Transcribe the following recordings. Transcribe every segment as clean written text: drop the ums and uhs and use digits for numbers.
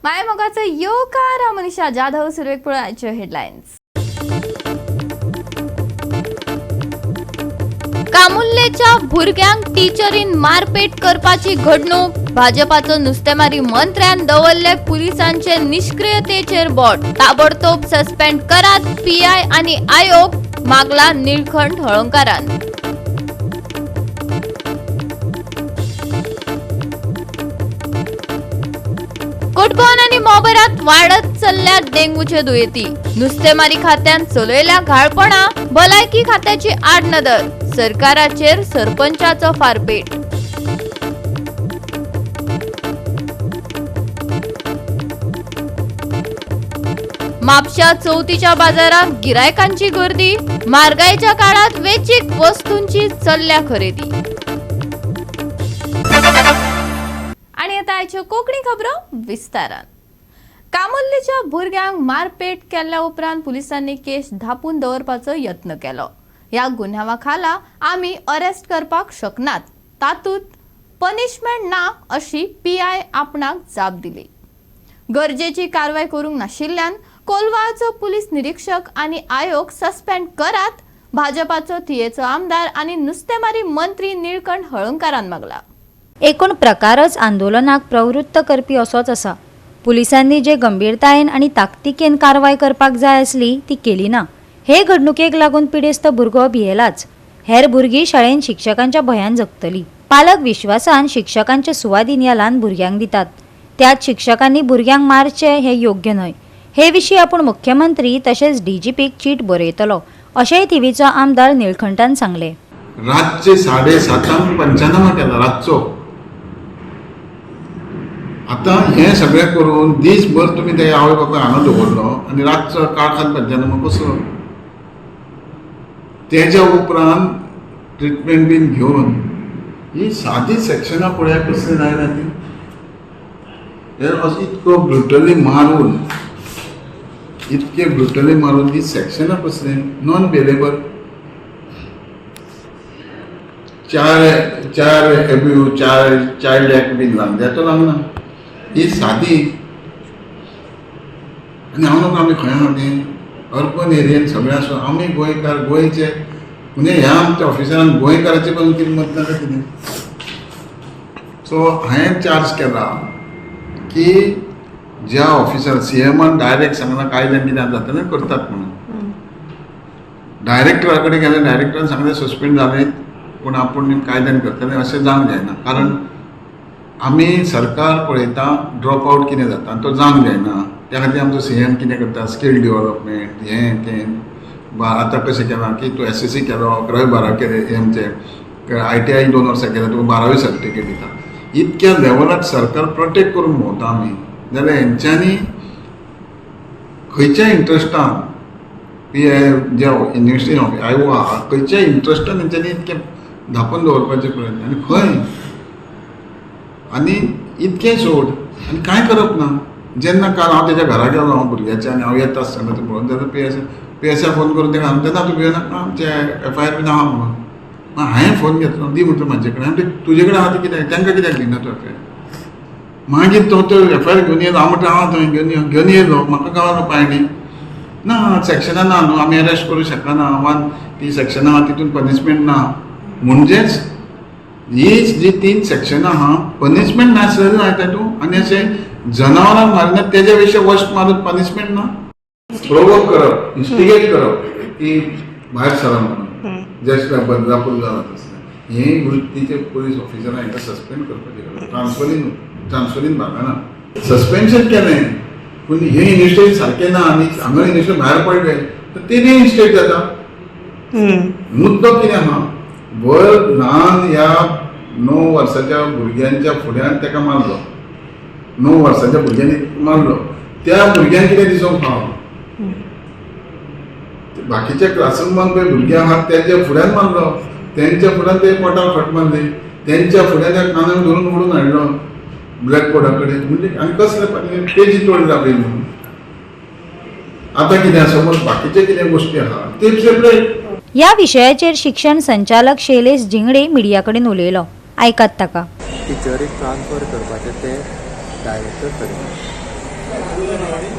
मायमोगाचो येवकार. हांव मनीषा जाधव. सुरवेक पळोवपाच्यो हेडलायन्स. कामुल्लेच्या भुरग्यांक टिचरीन मारपेट करपाची घडणूक. भाजपाचो नुस्तेमारी मंत्र्यान दवरले पुलिसांचे निष्क्रियतेचेर बोट. ताबडतोब सस्पेंड करात पीआय आणि आयोग, मागला निळखंठ हळंकारान. कुटबॉन आणि मोबरात वाढत चल्ल्या डेंग्यूचे दुयेंती. नुस्तेमारी खात्यान चलयल्या घाळपणा, भलायकी खात्याची आडनदर. सरकाराचेर सरपंचाचो फारपेट. म्हापशा चवथीच्या बाजारात गिरायकांची गर्दी. म्हारगायेच्या काळात वेचीक वस्तूंची चल्ल्या खरेदी. आणि आता आयच्यो कोंकणी खबरो विस्तारान. कामुल्लीच्या भुरग्यांक मारपेट केल्ल्या उपरांत पुलिसांनी केस धापून दवरपाचो यत्न केलो. ह्या गुन्यांवा खाला आमी अरेस्ट करपाक शकनात, तातूंत पनिशमेंट ना अशी पीआय आपणाक जाप दिली. गरजेची कारवाय करूंक नाशिल्ल्यान कोलवाळचो पुलीस निरीक्षक आनी आयोग सस्पेंड करात, भाजपाचो थियेचो आमदार आनी नुस्तेमारी मंत्री निळकंठ हळंकारान मागला. एकूण प्रकारच आंदोलनाक प्रवृत्त करपी असोच आसा. पुलिसांनी जे गंभीरतायेन आनी ताकतिकेन कारवाय करपाक जाय आसली ती केली ना. हे घडणुकेक लागून पिडेस्त भुरगो भियेलाच, हेर भुरगीं शाळेन शिक्षकांच्या भंयान जगतली. पालक विश्वासान शिक्षकांचे सुवादीन ह्या ल्हान भुरग्यांक दितात, त्याच शिक्षकांनी भुरग्यांक मारचें हें योग्य न्हय. हे विशीं आपूण मुख्यमंत्री तशेंच डीजीपीक चीट बरयतलो, अशेंय थिवीचो आमदार निळखंठान सांगलें. रातचे 7:30 पंचनामा केला रातचो. आतां हें सगळें करून दीसभर तुमी ते आवय बापाय हांगा दवरलो आनी रातचो काळखान पंचनामा कसलो? तेज्या उपरांत ट्रिटमेंट बीन घेवन ही सादी सेक्शनां पळयात कसली जायना ती. हे असो इतको ब्रुटली मारून, इतके ब्रुटली मारून ही सेक्शनां कसली नॉन बेलेबल. चार चार एब्यू चार चायल्ड एक्ट बीन लागना, तो लागना. ही सादी आनी हांव न्हू आमी खंय आहा ती अर्बन एरियेन सगळें आसून आमी गोंयकार, गोंयचे म्हणजे ह्या आमच्या ऑफिसरान गोंयकाराची पण किंमत ना काय कितें. सो हांवें चार्ज केला की ज्या ऑफिसर सी एमान डायरेक्ट सांगला कायद्यान कितें जातलें करतात म्हणून. डायरेक्टरा कडेन गेले, डायरेक्टरान सांगलें सस्पेंड जालें पूण आपूण कायद्यान करतलें. अशें जावंक जायना, कारण आमी सरकार पळयता ड्रॉप आवट कितें जाता आनी तो जावंक जायना. त्या खातीर आमचो सी एम कितें करता, स्कील डिवलपमेंट हें तें. आतां कशें केलां की तूं एसएससी केलो, 11वी 12वी केलें, आमचें आयटीआय 2 वर्सां केलें, तुका 12वी सर्टिफिकेट दिता. इतक्या लेवलाक सरकार प्रोटेक्ट करून भोंवता आमी, जाल्यार हेंच्यांनी खंयच्या इंट्रस्टान पी I जे युनिवर्सिटी आयो आहा, खंयच्या इंट्रस्टान हेंच्यांनी इतकें धापून दवरपाचें प्रयत्न आनी खंय आनी इतकें सोड आनी कांय करप ना. जेन्ना काल हांव तेज्या घरा गेलो हांव भुरग्याच्या आनी हांव येता आसतना तें पळोवन तेन्ना पी एस I phone करून तेका सांगता, तेन्ना तूं भियेनाका, आमचे एफआयआर बीन आहा म्हणून. मागीर हांवें फोन घेतलो, दी म्हटलें म्हाजे कडेन. हांवें तुजे कडेन आहा ती कित्याक, तांकां कित्याक दिना तूं एफआयआर? मागीर तो तो एफआयआर घेवन येयलो. हांव म्हटलें हांव थंय घेवन यो, घेवन येयलो. म्हाका गावलो पायणी ना, सेक्शनां ना न्हू, आमी अरेस्ट करूं शकना वा ती सेक्शनां आहा तितून पनिशमेंट ना. म्हणजेच ही जी 3 सेक्शनां आहा, पनिशमेंट नासलेलें लायता तूं आनी अशें जनावरांक मारिना तेज्या विशीं वस्ट मारून पनिशमेंट ना. प्रोवोक करप, इन्स्टिगेट करप की भायर सरा म्हणून, जस्ट बदलापूर जाला तसलें. हे वृत्तीचे पुलीस ऑफिसरां हांकां सस्पेंड करपाची गरज. ट्रान्सफरीन भागना, सस्पेन्शन केलें पूण हे इन्वेस्टिगेशन सारकें ना आनी हांगा इन्वेस्टिगेशन भायर पडलें तर ते रिइन्स्टेट जाता. मुद्दो कितें आहा, भर ल्हान ह्या 9 वर्साच्या भुरग्यांच्या फुड्यान ताका मारलो, 9 वर्साच्या भुरग्यांनी मारलो. त्या भुरग्यांक कितें दिसूंक फावो? बाकीच्या क्लासरूमान पळय भुरगे आहात, तेंच्या फुड्यान मारलो, तेंच्या फुड्यान ते पोटार फट मारली, तेंच्या फुड्यान त्या कानाक धरून ओडून हाडलो ब्लॅक बोर्डा कडेन. म्हणजे आनी कसले पेजी तोडली आपली म्हणून. आतां कितें आसा, समज बाकीचे कितें गोश्टी आहा ते सेपरेट. ह्या विशयाचेर शिक्षण संचालक शैलेश झिंगडे मिडिया कडेन उलयलो, आयकात ताका. टिचरीक ट्रान्सफर करपाचें ते डायरेक्टर थरयता.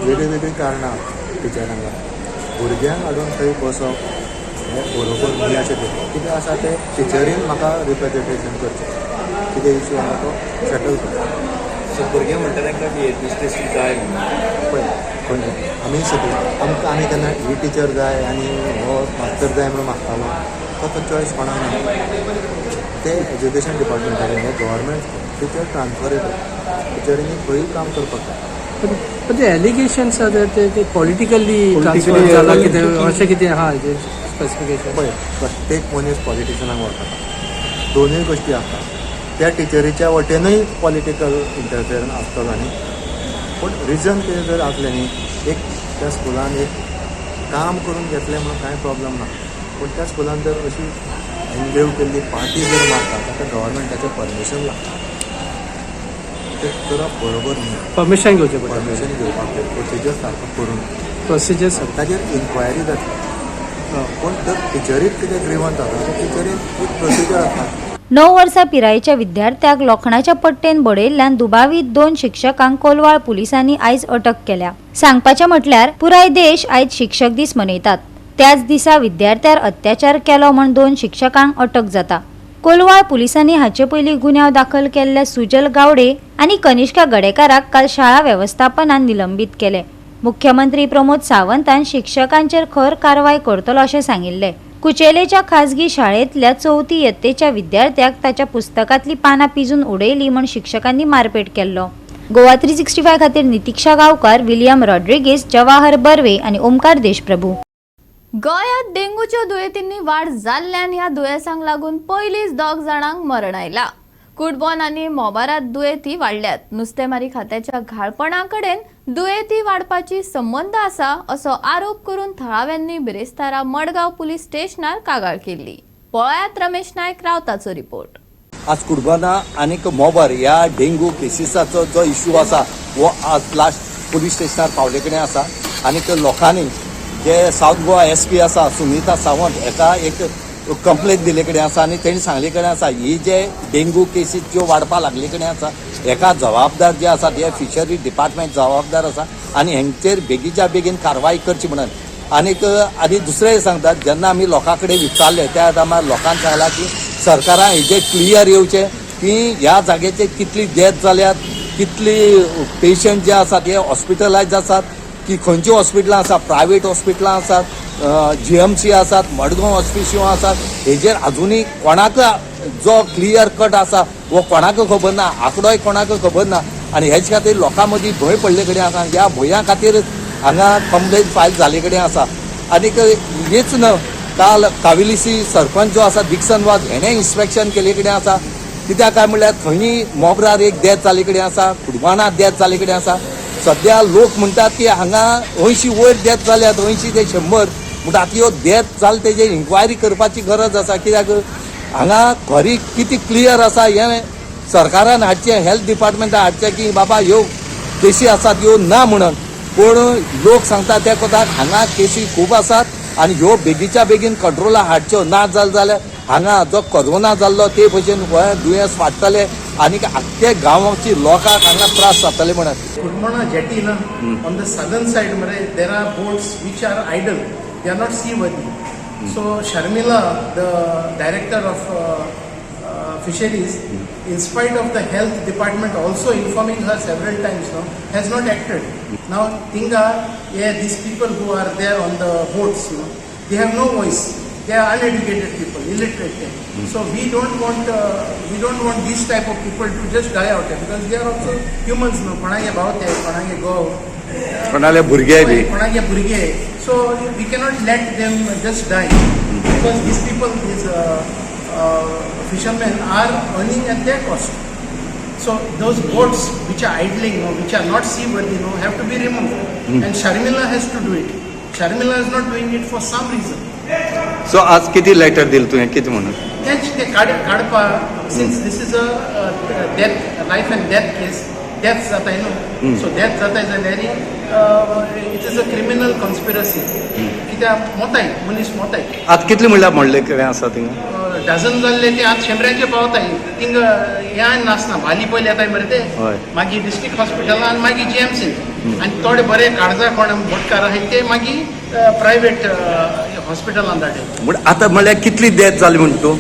वेगळीं वेगळीं कारणां टिचरांक लागून भुरग्यांक हाडून थंय बसप हें बरोबर न्ही अशें दिसता. कितें आसा तें टिचरीन म्हाका रिप्रेजेंटेशन करचें, कितें इशू आसा तो सेटल करचो. सो भुरगे म्हणटा तांकां की हेडमिस्ट्रेस जाय म्हणून. पळय खंय आमी शिकले, आमकां आमी केन्ना ही टिचर जाय आनी हो मास्तर जाय म्हणून मागतालो, तो चॉयस कोणाक ना. ते एज्युकेशन डिपार्टमेंटाचे हे गव्हर्मेंट टिचर ट्रान्सफरेबल, टिचरींनी खंयूय काम करपाक जाय. पण ते एलिगेशन्स आसा ते ते पॉलिटिकली ट्रान्सफर जाला कितें अशें कितें आहा हेजेर स्पेसिफिकेशन? पळय, प्रत्येक मनीस पॉलिटिशनाक वळखता, दोनूय गोश्टी आसता. त्या टिचरीच्या वटेनूय पॉलिटिकल इंटरफियरन्स आसतलो न्ही, पूण रिजन कितें जर आसलें न्ही, एक त्या स्कुलान एक काम करून घेतलें म्हणून कांय प्रॉब्लम ना, पूण त्या स्कुलान जर अशी एनग्रेव केल्ली पार्टी जर मारता ताका गव्हर्मेंटाचें परमिशन लागता, तें करप बरोबर न्ही. परमिशन घेवचें पडटा. परमिशन घेवपाक जाय, प्रोसिजर सारको करून प्रोसिजर सारको. ताजेर इन्क्वायरी जातली. पूण जर टिचरीक कितें ग्रिवन्स आसा जाल्यार टिचरीन एक प्रोसिजर आसता. 9 वर्सां पिरायेच्या विद्यार्थ्याक लोखणाच्या पट्टेन बडयल्ल्यान दुबावीत 2 शिक्षकांक कोलवाळ पुलिसांनी आयज अटक केल्या. सांगपाचें म्हटल्यार पुराय देश आयज शिक्षक दीस मनयतात. त्याच दिसा विद्यार्थ्यार अत्याचार केलो म्हूण 2 शिक्षकांक अटक जाता. कोलवाळ पुलिसांनी हाचे पयलीं गुन्यांव दाखल केल्ल्या सुजल गावडे आनी कनिष्का गडेकाराक काल शाळा वेवस्थापनान निलंबीत केले. मुख्यमंत्री प्रमोद सावंतान शिक्षकांचेर खर कारवाय करतलो अशें सांगिल्लें. कुचेलेच्या खाजगी शाळेंतल्या 4थी यत्तेच्या विद्यार्थ्याक ताच्या पुस्तकांतली पानां पिजून उडयली म्हूण शिक्षकांनी मारपेट केल्लो. गोवा 365 खातीर नितिक्षा गांवकार, विलियम रॉड्रिगीस, जवाहर बर्वे आनी ओमकार देशप्रभू. गोंयांत डेंगूच्या दुयेंतींनी वाड जाल्ल्यान ह्या दुयेंसांक लागून पयलींच 2 जाणांक मरण आयलां. कुडबोन आनी मोबारात दुयेंती वाडल्यात. नुस्तेमारी खात्याच्या घाळपणा कडेन दुयेंती वाडपाची संबंद आसा असो आरोप करून थळाव्यांनी बिरेस्तारा मडगांव पुलीस स्टेशनार कागाळ केल्ली. पळयात रमेश नायक रावताचो रिपोर्ट. आज कुडबना आनीक मोबर ह्या डेंगू केसिसाचो जो इशू आसा हो आज लास्ट पुलीस स्टेशनार पावले कडेन आसा. आनीक लोकांनी जे सावथ गोवा एस पी आसा सुनीता सावंत हेका एक कंप्लेन दिल्ले कडेन आसा आनी तेणी सांगले कडेन आसा ही जे डेंगू केसीस ज्यो वाडपा लागले कडेन आसा हेका जबाबदार जे आसा ते फिशरी डिपार्टमेंट जबाबदार आसा आनी हेंचेर बेगीच्या बेगीन कारवाय करची म्हणून. आनीक आनी दुसरें सांगतात, जेन्ना आमी लोकां कडेन विचारलें त्या टायमार लोकांक सांगलां की सरकारान हेजेर क्लियर येवचें की ह्या जाग्याचेर कितली डेथ जाल्यात, कितली पेशंट जे आसात हे हॉस्पिटलायज आसात, की खंयची हॉस्पिटलां आसा, प्रायवेट हॉस्पिटलां आसात, जीएमसी आसात, मडगांव हॉस्पिटल आसात, हेजेर आजुनूय कोणाक जो क्लियर कट आसा वो कोणाक खबर ना, आंकडोय कोणाक खबर ना. आनी हेच खातीर लोकां मदीं भंय पडले कडेन आसा. ह्या भंया खातीर हांगा कंप्लेन फायल जाल्ले कडेन आसा. आनीक हेच न्हय, काल काविलिसी सरपंच जो आसा डिक्सन वाज हेणें इन्स्पेक्शन केल्ले कडेन आसा. कित्याक काय म्हणल्यार थंय मोबरार एक डेथ जाल्ले कडेन आसा, कुडबाणात डेथ जाल्ले कडेन आसा. सद्या लोक म्हणटात की हांगा 80 वयर डेथ जाल्यात, 80 ते 100. म्हणटा आतां ह्यो डेथ जाल तेजेर इन्क्वायरी करपाची गरज आसा. कित्याक हांगा खरी कितें क्लियर आसा हें सरकारान हाडचें, हेल्थ डिपार्टमेंटान हाडचें की बाबा ह्यो केसी आसात ह्यो ना म्हणून. पूण लोक सांगता त्या कोताक हांगा केसी खूब आसात आनी ह्यो बेगीच्या बेगीन कंट्रोला हाडच्यो, ना जालें जाल्यार हांगा जो कोरोना जाल्लो ते भशेन गोंयांत दुयेंस वाडटलें आनी आख्खे गांवाची लोकांक हांगा त्रास जातले म्हणून. Kudmana jetty na, on the southern side mare, there are boats which are idle, they are not seaworthy. So Sharmila, the director of fisheries, in spite of the health department also informing her several times now, has not acted. Now Tinga, yeah, these people who are there on the boats, you know, they have no voice. They are uneducated people, illiterate. So we don't want these type of people to just die out there, because they are also humans. No, कोणागे भाव ते, कोणागे घोव, कोणाले भुरगे बी, कोणागे भुरगे. So we cannot let them just die, because these people, these fishermen are earning at their cost. So those boats which are idling, no, which are not seaworthy, no, have to be removed. And Sharmila has to do it. Sharmila is not doing it for some reason. So आज किती letter दिल तुवें कितें म्हणून? तेच ते काडपा, since this is a death, life and death case, death जाताय न्हू, सो डेथ जाताय जाल्यार it is a criminal conspiracy. कित्याक मोताय मनीस मोताय. आज कितले म्हणल्यार म्हणले कितें आसा थिंगा? डझन जाल्ले ते आज शंबराचे पावताय. थिंगा हें नासना, भाली पयली येताय मरे ते, मागीर डिस्ट्रिक्ट हॉस्पिटलान, मागीर जीएमसीन. आनी थोडे बरे काळजा कोण बोटकार आहाय ते मागीर प्रायवेट हॉस्पिटलान धाडले. म्हण आतां म्हणल्यार कितली डेथ जाली म्हण तूं?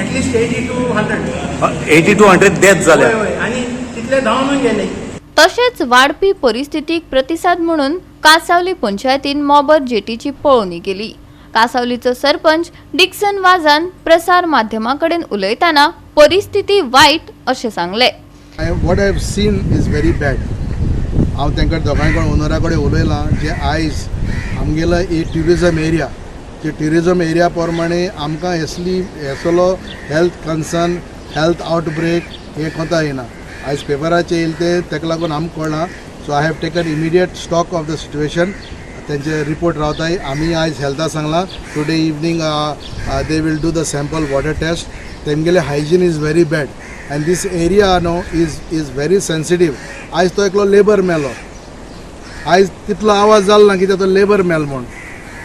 At least 80 to 100. 80 to 100 death जाल्या. हय हय, आनी तितले धांवून गेले. तशेंच वाडपी परिस्थितीक प्रतिसाद म्हणून कासावली पंचायतीन मोबर जेटीची पळोवणी केली. कासावलीचो सरपंच डिक्सन वाजान प्रसार माध्यमां कडेन उलयतना परिस्थिती वायट अशें सांगलें. What I have seen is very bad. हांव तांकां दोगांय कडेन ओनरा कडेन उलयलां जे आयज आमगेलो एक ट्युरिजम एरिया, जे ट्युरिजम एरिया प्रमाणे आमकां असली असलो हेल्थ कन्सर्न, हेल्थ आवटब्रेक हें कोता येना. आयज पेपराचेर येयलें तें ताका लागून आमकां कळ्ळां. So I have taken immediate stock of the situation. तेंचे रिपोर्ट रावताय. आमी आयज हेल्था सांगलां, today evening they will do the sample water test. तेमगेले hygiene is very bad and this area न्हू is very sensitive. आयज तो एकलो लेबर मेलो. आयज तितलो आवाज जालो ना कित्याक तो लेबर मेलो म्हूण.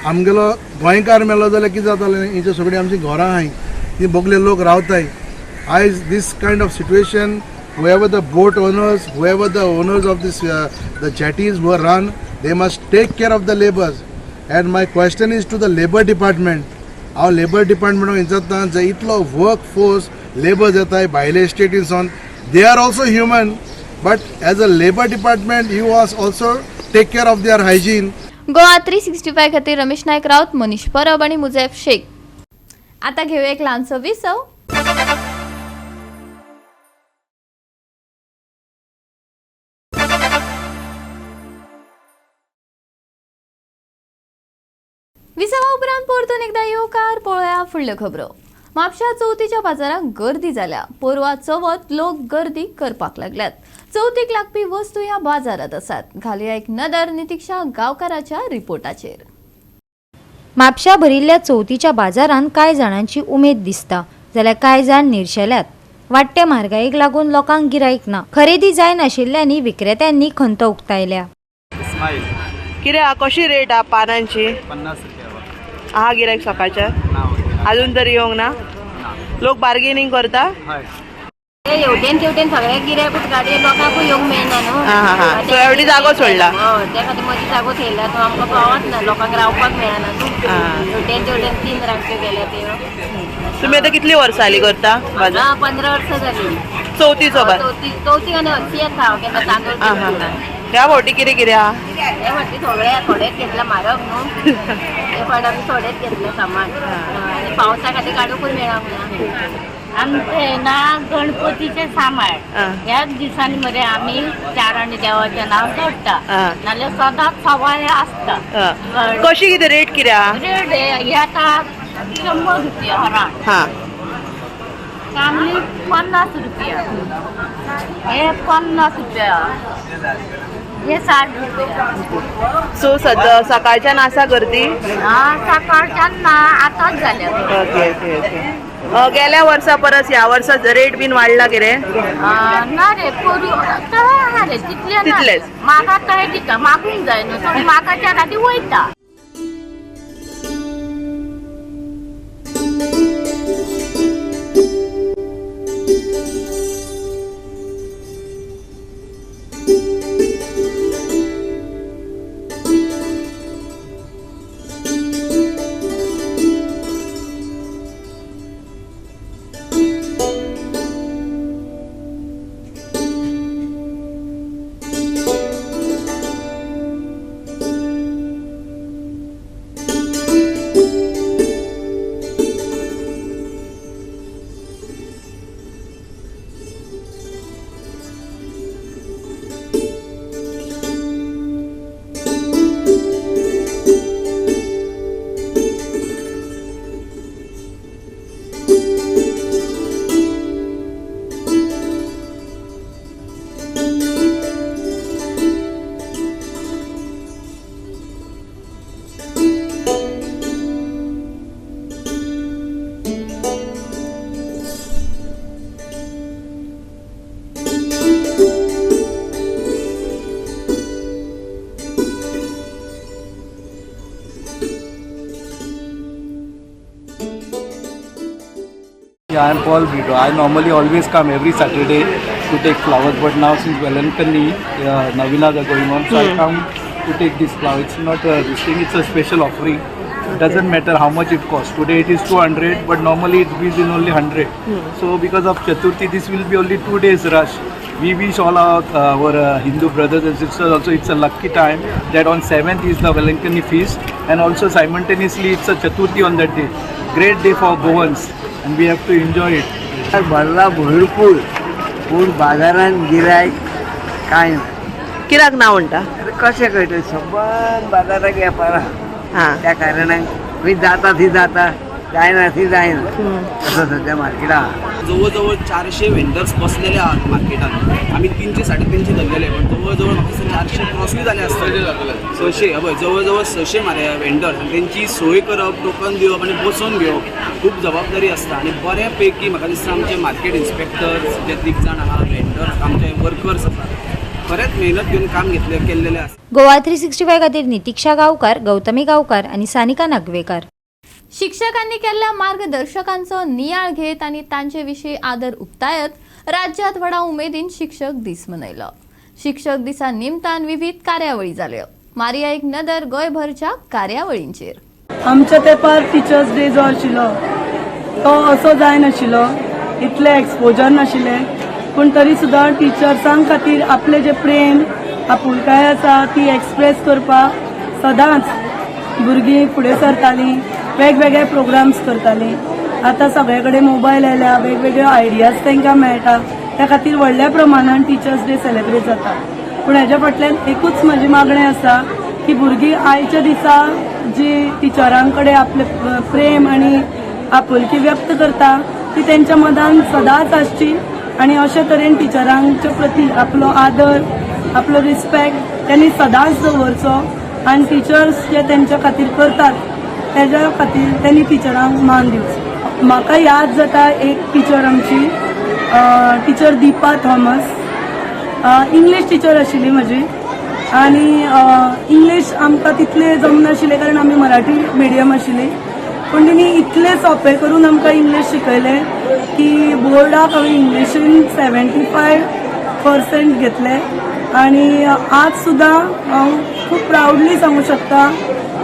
आमगेलो गोंयकार मेलो जाल्यार कितें जातालें? हेचे सगळीं आमचीं घरां आहाय, ती बोगले लोक रावताय. आयज this kind of situation, whoever the boat owners, whoever the owners of this the jetties who are run, they must take care of the labours. And my question is to the labour department. हांव labour department विचारता, जे इतलो work force labours येताय भायले स्टेटींसून, they are also human, but as a labour department you was also take care of their hygiene. Goa 365 खातीर रमेश नायक राऊत, मनीष परब आणि मुजैफ शेख. आता घेऊया एक ल्हानसो विसव. विसवा उपरांत परतून एकदा येवकार. पळोवया फुडल्यो खबरो. म्हापशा चवथीच्या बाजाराक गर्दी जाल्या. पोरवा चवथ लोक गर्दी करपाक लागल्यात. चवथीक लागपी वस्तू ह्या बाजारात आसात. घालया एक नदर नितिक्षा गांवकाराच्या रिपोर्टाचेर. म्हापशा भरिल्ल्या चवथीच्या बाजारांत कांय जाणांची उमेद दिसता जाल्यार कांय जाण निर्शेल्यात. वाडटे म्हारगायेक लागून लोकांक गिरायक ना. खरेदी जायनाशिल्ल्यांनी विक्रेत्यांनी खंत उक्तायल्या. कितें आहा, कशी रेट आहा पानांची? 50 रुपया. आहा गिरायक सकाळच्या? ना. अजून तरी येवंक ना? लोक बार्गेनिंग करता? हय. हेवटेन तेवटेन सगळे गिरायकूच गाडये लोकांकूय येवंक मेळना न्हू. आं हां हां, सो एवढी जागो सोडला. हय, त्या खातीर मदीं जागो थेयला तो आमकां पावत ना, लोकांक रावपाक मेळना न्हू. आं. हेवटेन तेवटेन 3 रांक्यो गेल्या त्यो. तुम्ही आता कितली वर्सां आली करता बाजार? हांगा 15 वर्सां जाली. चवथीचो बाजार. चवथी चवथी आनी हरशी येता हांव केन्ना तांदूळ आं हां हां, ह्या फावटी कितें कितें आहा? हे फावटी थोडे थोडेच घेतला, म्हारग न्हू हे फावट आमी थोडेच घेतले सामान आनी पावसा खातीर काडूंकूय मेळोंक ना. आमचे ना गणपतीचे सामाळ आं. ह्याच दिसांनी मरे आमी चार आनी देवाचें नांव जोडटा, आं. नाल्यार सदांच सवाय आसता. आं. कशी कितें रेट कितें आहा? रेट हे आतां 100 रुपया हराण. हां. कामली 50 रुपया, हे 50 रुपया, हे 60 रुपया. सो सद सकाळच्यान आसा गर्दी? आं, सकाळच्यान ना, आतांच जाल्या. ओके ओके ओके, गेल्या वर्सा परस ह्या वर्सा रेट बीन वाडला कितें? ना रे, पोरू तळ्या आहा रे तितले ना. तितलेच. म्हाका तळें दिता, मागूंक जाय न्हू, थोडी मागाच्या खातीर वयता. I am Paul Brito. I normally always come every Saturday to take flowers, but now since Velankanni Novenas are going on, so I come to take this flower. It's not this thing, it's a special offering. Doesn't matter how much it costs. Today it is 200, but normally it is in only 100. So because of Chaturthi, this will be only 2 days rush. We wish all our Hindu brothers and sisters also, it's a lucky time that on 7th is the Velankanni feast, and also simultaneously it's a Chaturthi on that day. Great day for Goans, and we have to enjoy it. भरला भरपूर, पूण बाजारान गिरायक कांय ना. कित्याक ना म्हणटा? कशें कळटलें, सबंद बाजाराक वेपार आहा, त्या कारणान खंय जाता थंय जाता, जायना थंय जायना, असो सद्या मार्केट आहा. जवळ जवळ 400 व्हेंडर्स बसलेले आहात मार्केटात. आमी 300 350 धरलेले, पण जवळ जवळ म्हाका दिसता 400 क्रॉसूय जाले आसतले. 600 हय, जवळ जवळ 600 मरे व्हेंडर्स. आनी तेंची सोय करप, टोकन दिवप आनी बसोवन घेवप खूब जबाबदारी आसता. आनी बऱ्या पैकी म्हाका दिसता आमचे मार्केट इन्स्पेक्टर्स जे 3 जाण आहा, व्हेंडर्स, आमचे वर्कर्स आसा, बरेच मेहनत घेवन काम घेतले केल्लेले आसा. गोवा 365 खातीर नितीक्षा गांवकार, गौतमी गांवकार आनी सानिका नागवेकार. शिक्षकांनी केल्ल्या मार्गदर्शकांचो नियाळ घेत आनी तांचे विशीं आदर उक्तायत राज्यात व्हडा उमेदीन शिक्षक दीस मनयलो. शिक्षक दिसा निमतान विविध कार्यावळी जाल्यो. मारिया एक नदर गोंयभरच्या कार्यावळींचेर. आमच्या तेंपार टिचर्स डे जो आशिल्लो तो असो जायनाशिल्लो, इतलें एक्सपोजर नाशिल्लें, पूण तरी सुद्दां टिचर्सां खातीर आपलें जें प्रेम आपुलकाय आसा ती एक्सप्रेस करपाक सदांच भुरगीं फुडें सरतालीं, वेगवेगळे प्रोग्राम्स करतालीं. आतां सगळे कडेन मोबायल आयल्या, वेगवेगळ्यो आयडियाज तांकां मेळटा, त्या खातीर व्हडल्या प्रमाणान टिचर्स डे सेलेब्रेट जाता. पूण हेज्या फाटल्यान एकूच म्हजी मागणें आसा की भुरगीं आयच्या दिसा जी टिचरां कडेन आपलें प्रेम आनी आपुलकी व्यक्त करता ती तेंच्या मनान सदांच आसची आनी अशे तरेन टिचरांच्या प्रती आपलो आदर, आपलो रिस्पेक्ट त्यांनी सदांच दवरचो आनी टिचर्स जे तेंच्या खातीर करतात तेज्या खातीर त्यांनी टिचरांक मान दिवचो. म्हाका याद जाता एक टिचर आमची, teacher Deepa Thomas, English teacher आशिल्ली म्हजी. आनी इंग्लीश आमकां तितलें जमनाशिल्लें कारण आमी मराठी मिडियम आशिल्ली, पूण तिणी इतलें सोंपें करून आमकां इंग्लीश शिकयलें की बोर्डाक हांवें इंग्लिशीन 75% घेतले. आनी आज सुद्दां हांव खूब प्रावडली सांगूं शकता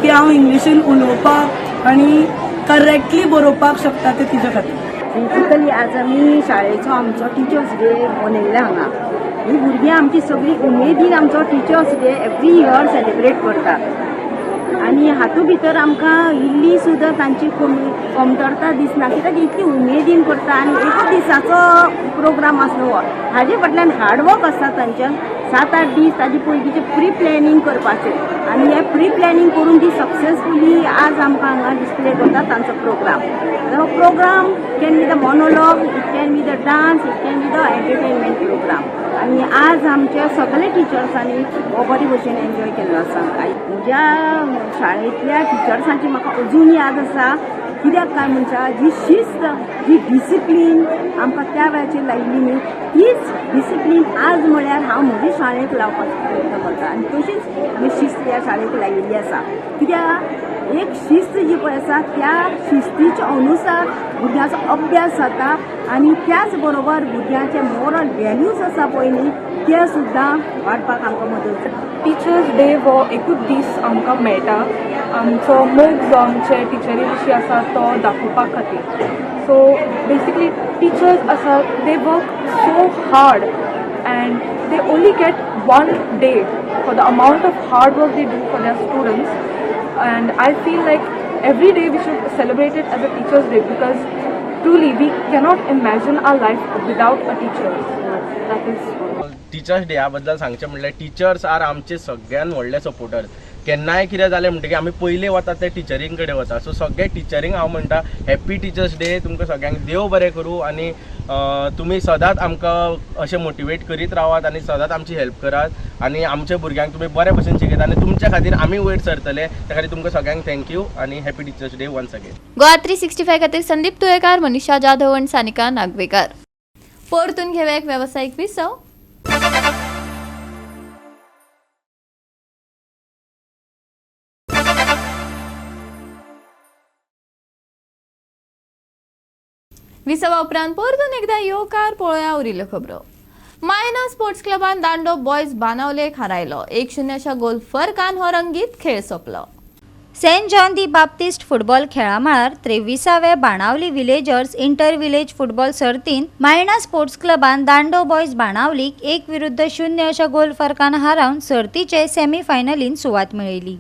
की हांव इंग्लिशीन उलोवपाक आनी करेक्टली बरोवपाक शकता ते तिच्या खातीर. बेसिकली आज आमी शाळेचो आमचो टिचर्स डे मनयला हांगा. ही भुरगीं आमची सगळीं उमेदीन आमचो teachers day every year celebrate करतात आनी हातूंत भितर आमकां इल्ली सुद्दां तांची कमतरता दिसना, कित्याक इतली उमेदीन करता. आनी एकूच दिसाचो प्रोग्राम आसलो हो, हाजे फाटल्यान हार्डवर्क आसता तांच्या. 7-8 दीस ताजे पयलींचें प्री प्लॅनिंग करपाचें आनी हें प्री प्लॅनिंग करून ती सक्सेसफुली आज आमकां हांगा डिस्प्ले करतात तांचो प्रोग्राम. हो program can be the monologue, it can be the dance, it can be the entertainment program. आनी आज आमच्या सगळे टिचर्सांनी हो बरे भशेन एन्जॉय केल्लो आसा. म्हज्या शाळेंतल्या टिचर्सांची म्हाका अजून याद आसा, कित्याक काय म्हणटा जी शिस्त, जी डिसिप्लीन आमकां त्या वेळाचेर लायिल्ली न्ही, तीच डिसिप्लीन आज म्हळ्यार हांव म्हजे शाळेक लावपाचो प्रयत्न करता आनी तशीच आमी शिस्त ह्या शाळेक लायिल्ली आसा. कित्याक एक शिस्त जी पळय आसा त्या शिस्तीच्या अनुसार भुरग्यांचो अभ्यास जाता आनी त्याच बरोबर भुरग्यांचे मोरल व्हॅल्यूज आसा पळय न्ही ते सुद्दां वाडपाक आमकां मदत जाता. टिचर्स डे हो एकूच दीस आमकां मेळटा आमचो मोग जो आमचे टिचरी विशीं आसा तो दाखोवपा खातीर. सो बेसिकली टिचर्स आसा they work so hard and they only get one day for the amount of hard work they do for their students. And I feel like every day we should celebrate it as a Teachers' Day, because truly we cannot imagine our life without a teacher. So that is all. Teachers डेया बद्दल सांगचें म्हणल्यार teachers R आमचे सगळ्यान व्हडले supporters. केन्नाय कितें जालें म्हणटकीर आमी पयलीं वता ते टिचरीं कडेन वता. सो सगळे टिचरींक हांव म्हणटा हॅप्पी टिचर्स डे. तुमकां सगळ्यांक देव बरें करूं आनी तुमी सदांच आमकां अशें मोटिवेट करीत रावात आनी सदांच आमची हेल्प करात आनी आमच्या भुरग्यांक तुमी बरे भशेन शिकयता आनी तुमच्या खातीर आमी वयर सरतले. त्या खातीर तुमकां सगळ्यांक thank you आनी happy teachers day once again. Goa 365 खातीर संदीप तुयेकार, मनीषा जाधव आनी सानिका नागवेकर. परतून घेवया एक वेवसायीक विसव. विसवा उपरांत परतून एकदा येवकार पळोवया उरिल्ल्यो खबरो. मायना स्पोर्ट्स क्लबान दांडो बॉयज बाणावलेक हारायलो. 1-0 अशा गोल फरकान हो रंगीत खेळ सोंपलो. Saint John the Baptist football खेळामळार 23व्या Benaulim villagers inter village football सर्तीन मायणा sports क्लबान दांडो बॉयज बाणावलीक 1-0 अशा गोल फरकान हारावन सर्तीचे सेमीफायनलीन सुवात मेळयली.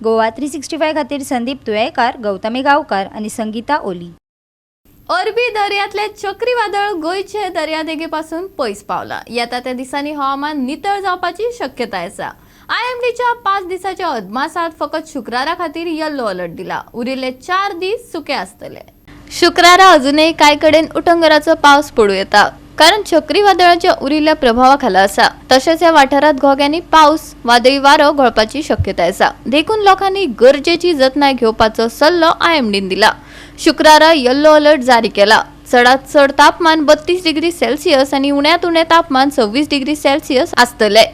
गोवा 365 खातीर संदीप तुयेकार, गौतमी गांवकार आनी संगीता ओली. अरबी दर्यांतले चक्रीवादळ गोंयचे दर्यादेगे पासून पयस पावला. येता त्या दिसांनी हवामान नितळ जावपाची शक्यताय आसा. आयएमडीच्या 5 दिसाच्या अदमासात फकत शुक्रारा खातीर येल्लो अलर्ट दिला. उरिल्ले 4 दीस सुके आसतले. शुक्रारा अजूनय कांय कडेन उटंगराचो पावस पडूं येता, कारण चक्रीवादळाच्या उरिल्ल्या प्रभावा खाला आसा. तशेंच ह्या वाठारांत घोग्यांनी पावस, वादळी वारो घोळपाची शक्यताय आसा. देखून लोकांनी गरजेची जतनाय घेवपाचो सल्लो आयएमडीन दिला. शुक्रारा येल्लो अलर्ट जारी केला. चडात चड तापमान 32 डिग्री सेल्सियस आनी उण्यांत उणें तापमान 26 डिग्री सेल्सियस आसतले.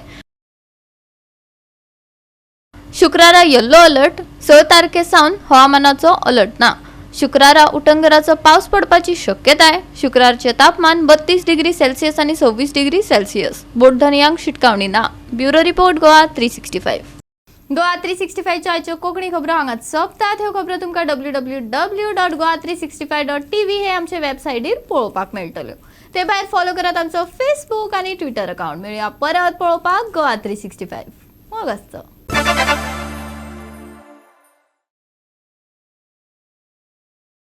शुक्रारा येल्लो अलर्ट 6 तारखे सावन हवामानाचो अलर्ट ना. शुक्रारा उटंगराचो पावस पडपाची शक्यताय. शुक्रारचे तापमान 32 डिग्री सेल्सियस आनी 26 डिग्री सेल्सियस. बोटधनयांक शिटकावणी ना. Bureau report, Goa 365. Goa 365च्या आयच्यो कोंकणी खबरो हांगात सोंपतात. ह्यो खबरो तुमकां www.goa365.tv हे आमचे वेबसायटीर पळोवपाक मेळटल्यो. ते भायर फॉलो करात आमचो फेसबूक आनी ट्विटर अकाउंट. मेळया परत पळोवपाक गोवा 365. मोग आसचो.